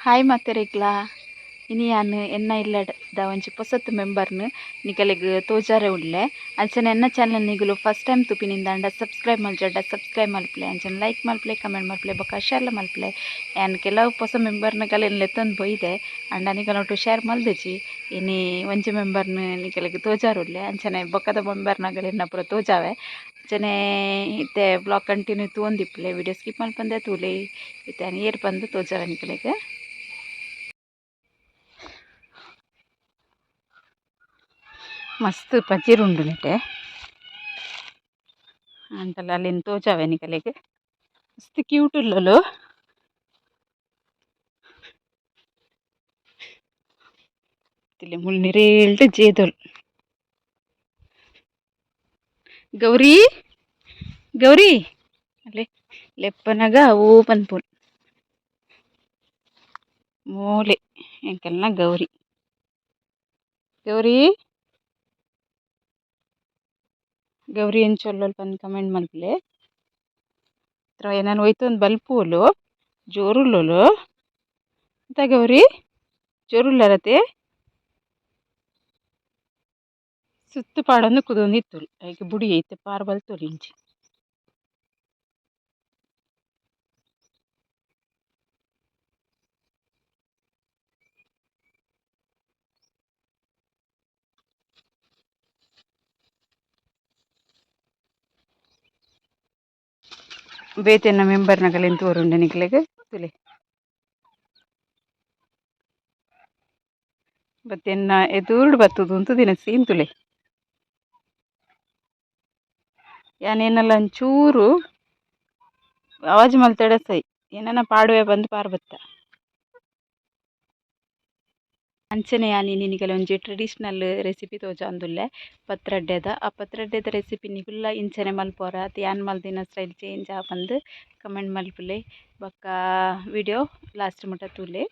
Hi ಮಾತೆರೆಗ್ಲಾ. ಇನಿ ಯಾನ್ ಎನ್ನ ಇಲ್ಲದ ಒಂಜಿ ಪೊಸತ್ ಮೆಂಬರ್ನ್ ನಿಕಲೆಗ್ ತೋಜಾರೆ ಉಲ್ಲೆ. ಅಂಚನೆ ಎನ್ನ ಚಾನಲ್ ನಿಗುಲು ಫಸ್ಟ್ ಟೈಮ್ ತೂಪಿನಿಂದಾಂಡ ಸಬ್ಸ್ಕ್ರೈಬ್ ಮಲ್ಜಡ ಸಬ್ಸ್ಕ್ರೈಬ್ ಮಲ್ಪುಲೆ, ಅಂಚನೆ ಲೈಕ್ ಮಲ್ಪುಲೆ, ಕಮೆಂಟ್ ಮಲ್ಪುಲೆ ಬೊಕ ಶೇರ್ಲ ಮಲ್ಪುಲೆ. ಯಾನ್ ಕೆಲವು ಪೊಸ ಮೆಂಬರ್ನ ಕಲೆನ್ ಲೆತ್ತೊಂದು ಪೋಯಿದೆ ಆಂಡ ನಿಕಲ್ನೊಟ್ಟು ಶೇರ್ ಮಲ್ದಿಜಿ. ಇನಿ ಒಂಜಿ ಮೆಂಬರ್ನ್ ನಿಕಲೆಗ್ ತೋಜಾರೆ ಉಲ್ಲೆ, ಅಂಚನೆ ಬೊಕ್ಕದ ಮೆಂಬರ್ನಗಲೆನ ಪೂರ ತೋಜಾವೆ. ಅಂಚನೆ ಇತ್ತೆ ವ್ಲಾಗ್ ಕಂಟಿನ್ಯೂ ತೂವೊಂದಿಪ್ಪುಲೆ, ವಿಡಿಯೋ ಸ್ಕಿಪ್ ಮಲ್ಪಂದೆ ತೂಲೆ. ಇತ್ತೆ ಯಾನ್ ಏರ್ ಪಂದ್ ತೋಜಾವೆ ನಿಕಲೆಗ್. ಮಸ್ತ್ ಪಜಿರ್ ಉಂಡು ನೆಟೆ ಆಂಡಲ ಅಲೆನ್ ತೋಜಾವೆ ನಿಕಲೆಗ್. ಮಸ್ತ್ ಕ್ಯೂಟ್ ಉಲ್ಲೊಲು. ತಿಲೆ ಮುಲ್ ನಿರೇಲ್ಡ್ ಜೇದೊಲ್. ಗೌರಿ ಗೌರಿ ಅಲೆ ಲೆಪ್ಪನಗ ಓ ಪನ್ಪುಲ್ ಮೋಲೆ ಎಂಕಲ್ನ ಗೌರಿ. ಗೌರಿ ಗೌರಿ ಎಂಚ ಉಲ್ಲೊಲು ಪಂದ್ ಕಮೆಂಟ್ ಮಲ್ಪುಲೆ. ಎನನ್ ಒಯ್ತೊಂದು ಬಲ್ಪುವೊಲು ಜೋರುಲ್ಲೊಲು. ಎಂತ ಗೌರಿ ಜೋರುಲ್ಲರತೆ ಸುತ್ತು ಪಾಡೊಂದು ಕುದೊಂದಿತ್ತೊಲು ಐಕ್ ಬುಡಿಯೆ ಇತ್ತೆ ಪಾರ್ ಬಲ್ತೊಲು ಇಂಚಿ. ಬೇತೆನ ಮೆಂಬರ್ನಗಲೆನ್ ತೂವೊರುಂಡು ನಿಕ್ಲೆಗ್ ತೂಲೆ. ಬತ್ತ್ ಎನ್ನ ಎದುರುಡು ಬತ್ತುದು ಉಂತುದಿನ ಸೀನ್ ತೂಲೆ. ಯಾನ್ ಎನ್ನಲ ಒಂಚೂರು ಅವಾಜ್ ಮಲ್ತೆಡ ಸೈ ಎನನ ಪಾಡುವೆ ಪಂದ್ ಪಾರ್ ಬತ್ತ. ಅಂಚನೆ ಯಾನ್ ಇನಿ ನಿಕಲೆ ಒಂಜಿ ಟ್ರೆಡಿಷನಲ್ ರೆಸಿಪಿ ತೋಜಾವೊಂದುಲ್ಲೆ ಪತ್ರಡ್ಡೆದ. ಆ ಪತ್ರಡ್ಡೆದ ರೆಸಿಪಿ ನಿಕುಲ್ಲ ಇಂಚನೆ ಮಲ್ಪುವರ ಅತ್ ಯಾನ್ ಮಲ್ದಿನ ಸ್ಟೈಲ್ ಚೇಂಜ್ ಆ ಪಂದ್ ಕಮೆಂಟ್ ಮಲ್ಪುಲೆ. ಬೊಕ್ಕ ವಿಡಿಯೋ ಲಾಸ್ಟ್ ಮುಟ ತೂಲೆ.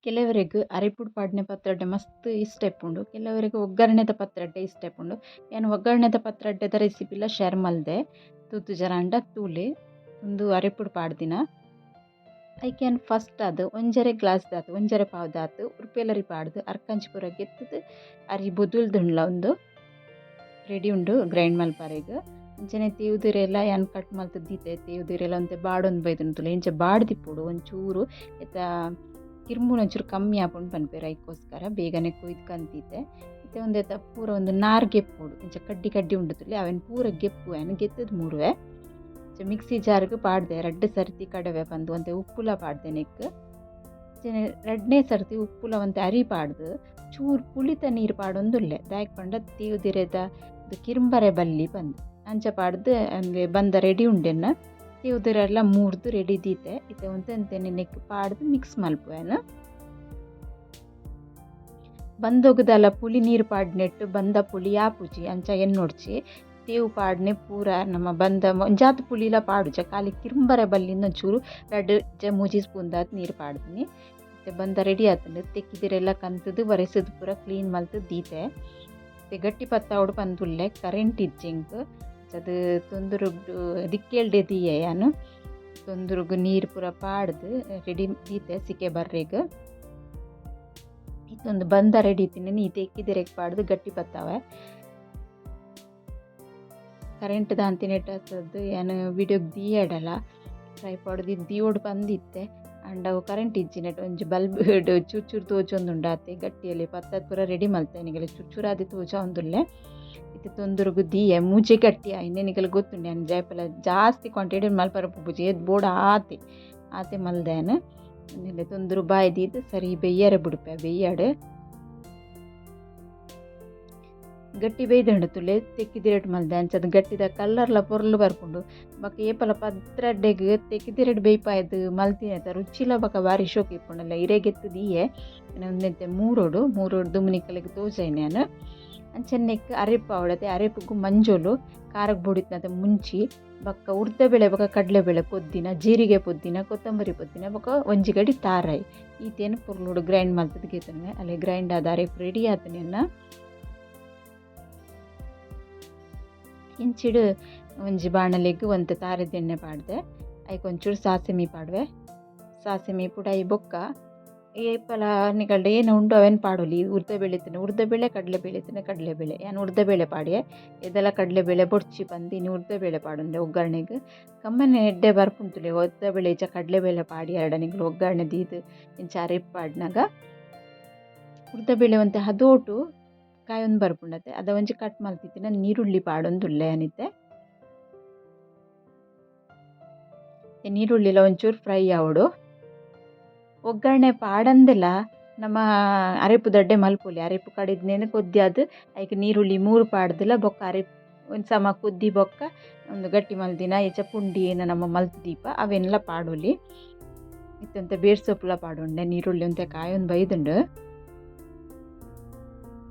ಕೆಲವರೆಗ್ ಅರಿಪುಡು ಪಾಡ್ನೆ ಪತ್ರಡ್ಡೆ ಮಸ್ತ್ ಇಷ್ಟ ಇಪ್ಪುಂಡು, ಕೆಲವರೆಗ್ ಒಗ್ಗರಣೆದ ಪತ್ರಡ್ಡೆ ಇಷ್ಟ ಇಪ್ಪುಂಡು. ಯಾನ್ ಒಗ್ಗರಣೆದ ಪತ್ರಡ್ಡೆದ ರೆಸಿಪಿಲ ಶೇರ್ ಮಲ್ದೆ, ತೂತುಜರಾಂಡ ತೂಲೆ. ಉಂದು ಅರಿಪುಡು ಪಾಡ್ದಿನ. ಐಕ್ ಯಾನ್ ಫಸ್ಟ್ ಆದ್ ಒಂಜರೆ ಗ್ಲಾಸ್ ದಾತ್ ಒಂಜರೆ ಪಾವ್ ದಾತ್ ಉರ್ಪೆಲರಿ ಪಾಡ್ದ್ ಅರ್ಕಂಚಿ ಪೂರ ಗೆತ್ತುದು ಅರಿ ಬೊದುಲ್ದುಂಡ್ಲ ಉಂದು ರೆಡಿ ಉಂಡು ಗ್ರೈಂಡ್ ಮಲ್ಪರೆಗ್. ಅಂಚನೆ ತೇವುದಿರೆಲ ಯಾನ್ ಕಟ್ ಮಲ್ತ್ ದೀತೆ. ತೇವುದಿರೆಲ ಒಂತೆ ಬಾಡೊಂದು ಬೈದುಂಡು ತೂಲೆ, ಇಂಚ ಬಾಡ್ದಿಪ್ಪೊಡು ಒಂಚೂರು ಇತ್ತ ಕಿರ್ಂಬುನ ಒಂಚೂರು ಕಮ್ಮಿ ಆಪುಂಡು ಪನ್ಪೆರ್, ಐಕೋಸ್ಕರ ಬೇಗನೆ ಕೊಯ್ದು ಕಂತಿತ್ತೆ. ಇತ್ತೆ ಒಂದೆತ ಪೂರ ಒಂದು ನಾರ್ ಗೆಪ್ಪೊಡು, ಇಂಚ ಕಡ್ಡಿ ಕಡ್ಡಿ ಉಂಡು ತೂಲೆ ಅವೆನ್ ಪೂರ ಗೆಪ್ಪುವೆ ಯಾನ್, ಗೆತ್ತುದು ಮೂರುವೆ. ಇಂಚ ಮಿಕ್ಸಿ ಜಾರ್ಗ್ ಪಾಡ್ದೆ ರಡ್ಡ್ ಸರ್ತಿ ಕಡವೆ ಪಂದ್ ಒಂತೆ ಉಪ್ಪುಲ ಪಾಡ್ದೆ ನೆಕ್ಕ್. ಅಂಚನೆ ರಡ್ಡನೇ ಸರ್ತಿ ಉಪ್ಪುಲ ಒಂತೆ ಅರಿ ಪಾಡ್ದ್ ಚೂರು ಪುಳಿತ ನೀರು ಪಾಡೊಂದುಲ್ಲೆ, ದಾಯೆಗ್ ಪಂಡ ತೇವುದಿರೆದ ಕಿರ್ಂಬರೆ ಬಲ್ಲಿ ಪಂದ್. ಅಂಚ ಪಾಡ್ದ್ ಅಂದೆ ಬಂದ ರೆಡಿ ಉಂಡೆನ್ನ ತೇವುದಿರೆಲ ಮೂರ್ದು ರೆಡಿ ದೀತೆ. ಇತ್ತೆ ಒಂತೆ ಒಂತೆನೆ ನೆಕ್ಕ್ ಪಾಡ್ದ್ ಮಿಕ್ಸ್ ಮಲ್ಪುವೆ ಯಾನ್. ಬಂದೊಗುದಲ ಪುಳಿ ನೀರು ಪಾಡ್ನೆಟ್ ಬಂದ ಪುಳಿ ಆಪುಜಿ ಅಂಚ ಎನ್ನೊಡ್ಚಿ. ತೇವು ಪಾಡ್ನೆ ಪೂರ ನಮ್ಮ ಬಂದ ಒಂಜಾತ್ ಪುಳಿಲ ಪಾಡುಜ, ಖಾಲಿ ಕಿರ್ಂಬರೆ ಬಲ್ಲಿಂದ್ ಒಂಚೂರು ರಡ್ಡ್ ಜ ಮೂಜಿ ಸ್ಪೂನ್ ದಾತ್ ನೀರು ಪಾಡ್ದಿನಿ. ಇತ್ತೆ ಬಂದ ರೆಡಿ ಆತುಂಡು. ತೆಕ್ಕಿದಿರೆಲ್ಲ ಕಂತುದು ಒರೆಸುದು ಪೂರ ಕ್ಲೀನ್ ಮಲ್ತ್ ದೀತೆ. ಇತ್ತೆ ಗಟ್ಟಿ ಪತ್ತಾವೊಡು ಪಂದ್ ಉಲ್ಲೆ, ಕರೆಂಟ್ ಇಜ್ಜಿ ಎಂಕ್ ಅದು ತೊಂದುರುಗ್ ದಿಕ್ಕೆಲ್ಡೆ ದೀಯೆ ಯಾನ್. ತೊಂದುರುಗು ನೀರು ಪೂರ ಪಾಡ್ದ್ ರೆಡಿ ದೀತೆ ಸಿಕೆ ಬರ್ರೆಗ್. ಇತ್ತೊಂದು ಬಂದ ರೆಡಿ ಇತ್ತಿನ ಈ ತೆಕ್ಕಿದಿರೆಗ್ ಪಾಡ್ದ್ ಗಟ್ಟಿ ಪತ್ತಾವೆ. ಕರೆಂಟ್ ದಾಂತಿನೆಟ್ ಆತದ್ ಯಾನ್ ವಿಡಿಯೋಗ್ ದೀಯಡಲ ಟ್ರೈಪಾಡ್ ದೀವೊಡು ಪಂದಿತ್ತೆ, ಆಂಡ ಅವು ಕರೆಂಟ್ ಇಜ್ಜಿ ನೆಟ್ ಒಂಜಿ ಬಲ್ಬ್ ಚೂರು ಚೂರು ತೋಜೊಂದುಂಡು ಆತೆ. ಗಟ್ಟಿಯಲ್ಲಿ ಪತ್ತದ್ ಪೂರ ರೆಡಿ ಮಲ್ತೆ ನಿಗಲೆ ಚೂರು ಚೂರಾದ್ ತೋಜಾವೊಂದುಲ್ಲೆ. ಇತ್ತೆ ತೊಂದುರುಗು ದೀಯೆ ಮೂಜೆ ಗಟ್ಟಿ ಆಯಿನೆ ನಿಗಲೆ ಗೊತ್ತುಂಡು ಯಾನ್ ಜೈಪಲ ಜಾಸ್ತಿ ಕ್ವಾಂಟಿಟಿ ಮಲ್ಪರೆ ಪೋಪುಜಿ, ಏತ್ ಬೋಡು ಆತೆ ಆತೆ ಮಲ್ದೆ ಯಾನ್. ನಿಲೆ ತೊಂದುರು ಬಾಯಿ ದೀದ್ ಸರಿ ಬೆಯ್ಯರೆ ಬುಡ್ಪೆ ಬೆಯ್ಯಡ್. ಗಟ್ಟಿ ಬೇಯ್ದುಂಡು ತುಲೆ ತೆಕ್ಕಿದಿರೆಟ್ ಮಲ್ದೆ ಅಂಚದ ಗಟ್ಟಿದ ಕಲ್ಲರ್ಲ ಪೊರ್ಲು ಬರ್ಪುಂಡು. ಬೊಕ ಏಪಲ ಪತ್ರಡ್ಡೆಗ್ ತೆಕ್ಕಿದಿರೆಟ್ ಬೇಯ್ಪಾಯ್ದು ಮಲ್ತಿನೆತ ರುಚಿಲ ಬೊಕ ಬಾರಿ ಶೋಕು ಇಪ್ಪುಂಡಲ್ಲ. ಇರೆಗೆತ್ತು ದೀಯೆ ಒಂದೆಂತೆ ಮೂರೊಡು ಮೂರೊಡು ದುಮ್ನಿಕಲೆಗ್ ತೋಜಾಯಿನಿ ಯಾನ್. ಅಂಚನೆ ನೆಕ್ಕ್ ಅರೆಪು ಆವೊಡತೆ, ಅರೆಪುಗು ಮಂಜೊಲು ಖಾರಗ್ ಬೊಡಿತ್ನತೆ ಮುಂಚಿ ಬೊಕ್ಕ ಉರ್ದ ಬೇಳೆ ಬೊಕ ಕಡಲೆಬೇಳೆ ಪೊದ್ದಿನ ಜೀರಿಗೆ ಪೊದ್ದಿನ ಕೊತ್ತಂಬರಿ ಪೊದ್ದಿನ ಬೊಕ ಒಂಜಿ ಗಡಿ ತಾರಾಯಿ ಈತೇನ್ ಪೊರ್ಲುಡು ಗ್ರೈಂಡ್ ಮಲ್ತುದು ಗೆತೊನುವೆ. ಅಲೆ ಗ್ರೈಂಡ್ ಆದ್ ಅರೆಪು ರೆಡಿ ಆತುಂಡು ಎನ್ನ. ಇಂಚಿಡ್ ಒಂಜಿ ಬಾಣಲೆಗ್ ಒಂತೆ ತಾರೆದ ಎಣ್ಣೆ ಪಾಡ್ದೆ, ಐಕ್ ಒಂಚೂರು ಸಾಸಿಮಿ ಪಾಡುವೆ. ಸಾಸಿಮಿ ಪುಡಾಯಿ ಬೊಕ್ಕ ಏಪಲ ನಿಕಲ್ಡ ಏನ ಉಂಡು ಅವೆನ್ ಪಾಡೊಲಿ. ಉರ್ದ ಬೇಳೆ ಇತ್ತ್ಂಡ ಉರ್ದ ಬೇಳೆ, ಕಡಲೆಬೇಳೆ ಇತ್ತ್ಂಡ ಕಡಲೆಬೇಳೆ. ಯಾನ್ ಉರ್ದ ಬೇಳೆ ಪಾಡ್ಯೆ. ಏದಲ ಕಡಲೆಬೇಳೆ ಬೊಡ್ಚಿ ಪಂದ್ ಇನಿ ಉರ್ದ ಬೇಳೆ ಪಾಡೊಂಡೆ ಒಗ್ಗರಣೆಗ್. ಕಮ್ಮನೆ ಎಡ್ಡೆ ಬರ್ಪುಂಡು ತೂಲೆ ಉರ್ದ ಬೇಳೆ ಇಜ್ಜ ಕಡಲೆಬೇಳೆ ಪಾಡ್ಯೆರಡ ನಿಕುಲು ಒಗ್ಗರಣೆ ದೀದ್ ಇಂಚ ಅರೆಪು ಪಾಡ್ನಗ ಉರ್ದ ಬೇಳೆ ಒಂತೆ ಹದೋಟು ಕಾಯೊಂದು ಬರ್ಪುಂಡತೆ. ಅದ ಒಂಜಿ ಕಟ್ ಮಲ್ತಿತ್ತಿನ ನೀರುಳ್ಳಿ ಪಾಡೊಂದುಲ್ಲೆ ಯಾನಿತ್ತೆ. ನೀರುಳ್ಳಿಲ ಒಂಚೂರು ಫ್ರೈ ಆವೊಡು. ಒಗ್ಗರಣೆ ಪಾಡಂದೆಲ ನಮ ಅರೆಪು ದಡ್ಡೆ ಮಲ್ಪೊಲಿ. ಅರೆಪು ಕಡಿದ್ನೇನು ಕೊದ್ಯಾದ್ ಐಕ್ ನೀರುಳ್ಳಿ ಮೂರು ಪಾಡ್ದಲ ಬೊಕ್ಕ ಅರೆಪು ಒಂಜಿ ಸಮ ಕುದ್ದಿ ಬೊಕ್ಕ ಒಂದು ಗಟ್ಟಿ ಮಲ್ದಿನ ಇಜ್ಜ ಪುಂಡಿ ಏನ ನಮ ಮಲ್ತ್ ದೀಪ ಅವೆನ್ಲ ಪಾಡೊಲಿ. ಇತ್ತೆ ಒಂತೆ ಬೇರ್ ಸೊಪ್ಪುಲ ಪಾಡೊಂಡೆ. ನೀರುಳ್ಳಿ ಒಂತೆ ಕಾಯೊಂದು ಬೈದುಂಡು.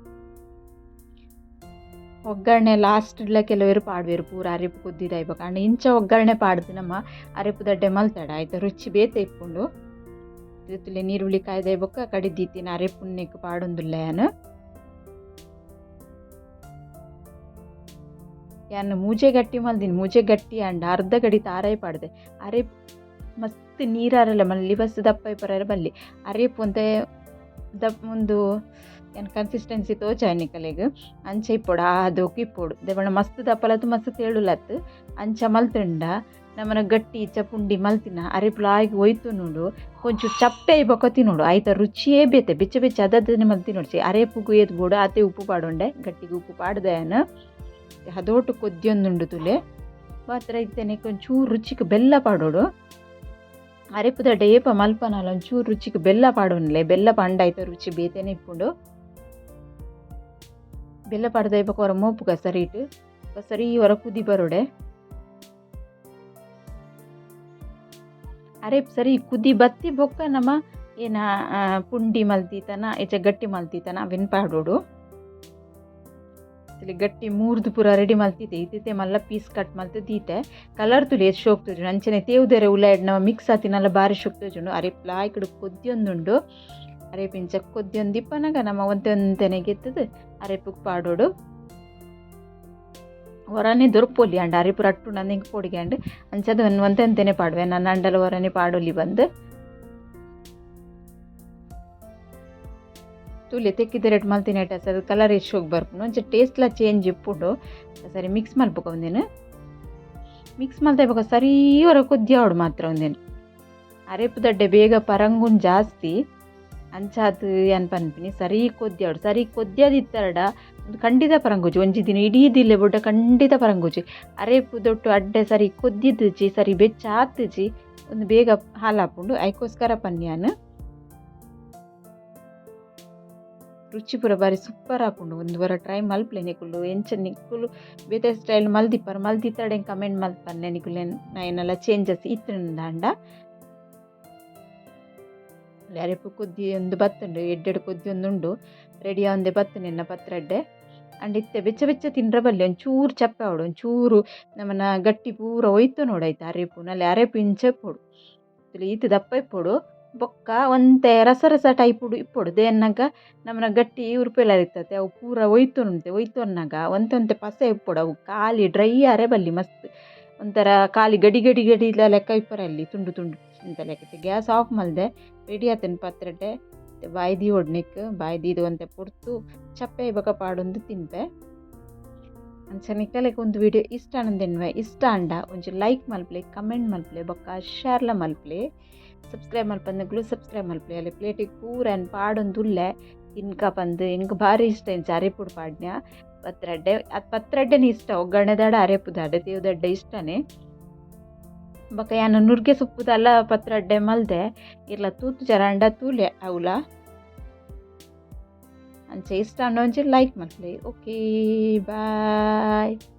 ಒಗ್ಗರಣೆ ಲಾಸ್ಟ್ಡ್ಲ ಕೆಲವೆರ್ ಪಾಡುವೆರ್ ಪೂರ ಅರೆಪು ಕುದ್ದಿದಾಯಿ ಬೊಕ್ಕ. ಆಂಡ ಇಂಚ ಒಗ್ಗರಣೆ ಪಾಡ್ದು ನಮ ಅರೆಪು ದಡ್ಡೆ ಮಲ್ತಡ ಐತ ರುಚಿ ಬೇತೆ ಇಪ್ಪುಂಡು. ತೂಲೆ ನೀರುಳ್ಳಿ ಕಾಯ್ದಾಯಿ ಬೊಕ್ಕ ಕಡಿದಿತ್ತಿನ ಅರೆಪುನ್ನೆಕ್ ಪಾಡೊಂದುಲ್ಲೆ ಯಾನ್. ಯಾನ್ ಮೂಜೆ ಗಟ್ಟಿ ಮಲ್ದಿನಿ. ಮೂಜೆ ಗಟ್ಟಿ ಆಂಡ ಅರ್ಧ ಗಡಿ ತಾರಾಯಿ ಪಾಡ್ದೆ. ಅರೆಪು ಮಸ್ತ್ ನೀರಾರಲ ಮಲ್ಲಿ ಬಸ್ ದಪ್ಪ ಇಪ್ಪರೆ ಬಲ್ಲಿ. ಅರೆಪು ಒಂತೆ ದಪ್ಪ ಉಂದು ಯಾನ್ ಕನ್ಸಿಸ್ಟೆನ್ಸಿ ತೋಜಾಯ ನಿಕಲೆಗ್ ಅಂಚ ಇಪ್ಪೊಡು ಆದೋಕು ಇಪ್ಪೊಡು. ದೇವಣ್ಣ ಮಸ್ತ್ ದಪ್ಪಲತ್ತು ಮಸ್ತ್ ತೇಳುಲತ್ತು ಅಂಚ ಮಲ್ತುಂಡ ನಮನ ಗಟ್ಟಿ ಇಜ್ಜ ಪುಂಡಿ ಮಲ್ತಿನ ಅರೆಪು ಲಾಯಿಗ್ ಒಯ್ತುನುಂಡು. ಒಂಚೂರು ಚಪ್ಪೆ ಬೊಕ್ಕ ತಿನ್ನೋಡು ಐತ ರುಚಿಯೇ ಬೇತೆ. ಬೆಚ್ಚ ಬೆಚ್ಚ ಅದದನೆ ಮಲ್ತ್ ತಿನ್ನೊಡ್ಚಿ. ಅರೆಪುಗು ಏತ್ ಬೋಡು ಆತೆ ಉಪ್ಪು ಪಾಡೊಂಡೆ. ಗಟ್ಟಿಗ್ ಉಪ್ಪು ಪಾಡ್ದೆ ಯಾನ್. ಹದೋಟು ಕೊದ್ಯೊಂದುಂಡು ತೂಲೆ. ಮಾತ್ರ ಇತ್ತೆ ನೆಕ್ ಒಂಚೂರು ರುಚಿಕ್ ಬೆಲ್ಲ ಪಾಡೊಡು. ಅರೆಪುದ ಏಪ ಮಲ್ಪನಲ ಒಂಚೂರು ರುಚಿಕ್ ಬೆಲ್ಲ ಪಾಡೊನ್ಲೆ. ಬೆಲ್ಲ ಪಾಂಡ ಐತ ರುಚಿ ಬೇತೆನೆ ಇಪ್ಪುಂಡು. ಬೆಲ್ಲ ಪಾಡ್ದ ಬೊಕ ಒರ ಮೋಪುಗ ಸರಿಟ್ ಸರಿ ಒರ ಕುದಿ ಬರೊಡೆ. ಅರೆಪು ಸರಿ ಕುದಿ ಬತ್ತಿ ಬೊಕ್ಕ ನಮ ಏನ ಪುಂಡಿ ಮಲ್ತಿತನ ಇಜ್ಜ ಗಟ್ಟಿ ಮಲ್ತಿತನ ಅವೆನ್ ಪಾಡೊಡು. ಗಟ್ಟಿ ಮೂರ್ದು ಪೂರ ರೆಡಿ ಮಲ್ತಿತ್ತೆ. ಇತ್ತಿತ್ತೆ ಮಲ್ಲ ಪೀಸ್ ಕಟ್ ಮಲ್ತ್ ದೀತೆ. ಕಲರ್ ತೂಲೆ ಏತ್ ಶೋಕ್ ತೋಜುಂಡು. ಅಂಚನೆ ತೇವುದೆರೆ ಉಲಾಯಿಡ್ ನಮ ಮಿಕ್ಸ್ ಆತಿನಲ ಬಾರಿ ಶೋಕ್ ತೋಜುಂಡು. ಅರೆಪು ಲಾಯ್ಕ್ಡ್ ಕೊದ್ಯೊಂದುಂಡು. ಅರೆಪು ಇಂಚ ಕೊದ್ಯೊಂದು ಇಪ್ಪನಗ ನಮ ಒಂತೆ ಒಂತೆನೆ ಗೆತ್ತುದು ಅರೆಪುಗ್ ಪಾಡೊಡು. ಒರನೆ ದೊರ್ಪೊಲಿ ಆಂಡ ಅರೆಪು ರಟ್ಟುಂಡು ಎಂಕ್ ಪೋಡಿಗೆ ಆಂಡ್. ಅಂಚಾದ್ ಒಂತೆ ಒಂತೆನೆ ಪಾಡುವೆ. ನನ ಆಂಡಲ ಒರನೆ ಪಾಡೊಲಿ ಪಂದ್. ತೂಲೆ ತೆಕ್ಕಿದೆರೆಟ್ ಮಲ್ತಿನೇಟ ಸರ್ ಕಲರ್ ಏತ್ ಶೋಕ್ ಬರ್ಪುಂಡು. ಒಂಚ ಟೇಸ್ಟ್ಲ ಚೇಂಜ್ ಇಪ್ಪುಂಡು. ಸರಿ ಮಿಕ್ಸ್ ಮಲ್ಪುಗ ಉಂದೆನ್. ಮಿಕ್ಸ್ ಮಲ್ತೆ ಬೊಕ ಸರಿ ಒರ ಕೊದ್ಯಾವೊಡು ಮಾತ್ರ ಉಂದೆನ್. ಅರೆಪು ದಡ್ಡೆ ಬೇಗ ಪರಂಗುನ್ ಜಾಸ್ತಿ. ಅಂಚಾದ್ ಯಾನ್ ಪನ್ಪಿನಿ ಸರಿ ಕೊದ್ಯಾವೊಡು. ಸರಿ ಕೊದ್ಯಾದಿತ್ತರಡ ಉಂದು ಖಂಡಿತ ಪರಂಗುಜಿ. ಒಂಜಿ ದಿನ ಇಡೀ ದಿಲ್ಲೆ ಬೊಡ್ಡ ಖಂಡಿತ ಪರಂಗುಜಿ. ಅರೆಪು ದೊಟ್ಟು ಅಡ್ಡೆ ಸರಿ ಕೊದ್ದಿದ್ದುಜಿ ಸರಿ ಬೆಚ್ಚ ಆತುಜಿ ಉಂದು ಬೇಗ ಹಾಲಾಪುಂಡು. ಐಕೋಸ್ಕರ ಪನ್ಯಾನ್. ರುಚಿ ಪೂರ ಬಾರಿ ಸೂಪರ್ ಆಪುಂಡು. ಒಂದು ವಾರ ಟ್ರೈ ಮಲ್ಪುಲೆ ನಿಕುಲು. ಎಂಚ ನಿಕುಲು ಬೇತೆ ಸ್ಟೈಲ್ ಮಲ್ದಿಪ್ಪರ್ ಮಲ್ದಿತ್ತಡ ಎಂಕ್ ಕಮೆಂಟ್ ಮಲ್ಪನ್ನೆ ನಿಕುಲು ಏನಾಲ ಚೇಂಜಸ್ ಇತ್ತ್ಂಡ. ಅರೆಪು ಕೊದ್ದಿ ಒಂದು ಬತ್ತುಂಡು. ಎಡ್ಡೆಡ್ ಕೊದ್ಯೊಂದುಂಡು. ರೆಡಿ ಆವೊಂದೆ ಬತ್ತುಂಡು ಎನ್ನ ಪತ್ರಡ್ಡೆ. ಆಂಡ ಇತ್ತೆ ಬೆಚ್ಚ ಬೆಚ್ಚ ತಿಂಡ್ರೆ ಬಲ್ಲಿ ಒಂಚೂರು ಚಪ್ಪೆ ಆವೊಡು. ಒಂಚೂರು ನಮನ ಗಟ್ಟಿ ಪೂರ ಒಯ್ತೊನೊಡು ಐತ ಅರೆಪು. ನಲ್ಲೆ ಅರೆಪು ಇಂಚ ಇಪ್ಪೊಡು. ಈತ್ ದಪ್ಪ ಇಪ್ಪೊಡು. ಬೊಕ್ಕ ಒಂತೆ ರಸ ರಸ ಟೈಪುಡು ಇಪ್ಪೊಡು. ದೇನ್ನಗ ನಮನ ಗಟ್ಟಿ ಉರ್ಪೆಲ ಇತ್ತತೆ ಅವು ಪೂರ ಒಯ್ತೊನುಂತೆ. ಒಯ್ತೊನ್ನಗ ಒಂತೆ ಒಂತೆ ಪಸೆ ಇಪ್ಪೊಡು. ಅವು ಖಾಲಿ ಡ್ರೈ ಆರೆ ಬಲ್ಲಿ ಮಸ್ತ್ ಒಂಥರ ಖಾಲಿ ಗಡಿ ಗಡಿ ಗಡಿ ಲೆಕ್ಕ ಇಪ್ಪರೆ ಅಲ್ಲಿ ತುಂಡು ತುಂಡು ಇಂತ ಲೆಕ್ಕ. ಗ್ಯಾಸ್ ಆಫ್ ಮಲ್ದೆ ರೆಡಿ ಆತುಂಡು ಪತ್ರಡ್ಡೆ. ಬಾಯಿ ದೀವೊಡು ನೆಕ್ಕ್ ಬಾಯಿ ದೀದ್ ಒಂತೆ ಪೊರ್ತು ಚಪ್ಪೆ ಬೊಕ ಪಾಡೊಂದು ತಿನ್ಪೆ. ಅಂಚ ನಿಕಲೆಗ್ ಉಂದು ವಿಡಿಯೋ ಇಷ್ಟ ಆಂಡ ಇಷ್ಟ ಆಂಡ ಒಂಜಿ ಲೈಕ್ ಮಲ್ಪುಲೆ, ಕಮೆಂಟ್ ಮಲ್ಪುಲೆ ಬೊಕ್ಕ ಶೇರ್ಲ ಮಲ್ಪುಲೆ. ಸಬ್ಸ್ಕ್ರೈಬ್ ಮಲ್ಪಂದಕುಲು ಸಬ್ಸ್ಕ್ರೈಬ್ ಮಲ್ಪುಲೆ. ಅಲ್ಲ ಪ್ಲೇಟಿಗ್ ಪೂರ ಯಾನ್ ಪಾಡೊಂದುಲ್ಲೆ ತಿನ್ಕ ಪಂದ್. ಎಂಕ್ ಬಾರಿ ಇಷ್ಟ ಇಂಚ ಅರೆಪುಡು ಪಾಡ್ನ ಪತ್ರಡ್ಡೆ. ಅತ್ ಪತ್ರಡ್ಡೆನೆ ಇಷ್ಟ ಒಗ್ಗರಣೆದಾಡ ಅರೆಪುದಾಡ ತೇವುದಡ್ಡೆ ಇಷ್ಟನೇ. ಬೊಕ ಯಾನ್ ನುರ್ಗೆ ಸೊಪ್ಪುದಲ ಪತ್ರಡ್ಡೆ ಮಲ್ದೆ. ಇರ್ಲ ತೂತುಜರ ಆಂಡ ತೂಲೆ ಅವುಲ. ಅಂಚ ಇಷ್ಟ ಆಂಡ ಒಂಜಿ ಲೈಕ್ ಮಲ್ಪುಲೆ. Okay bye.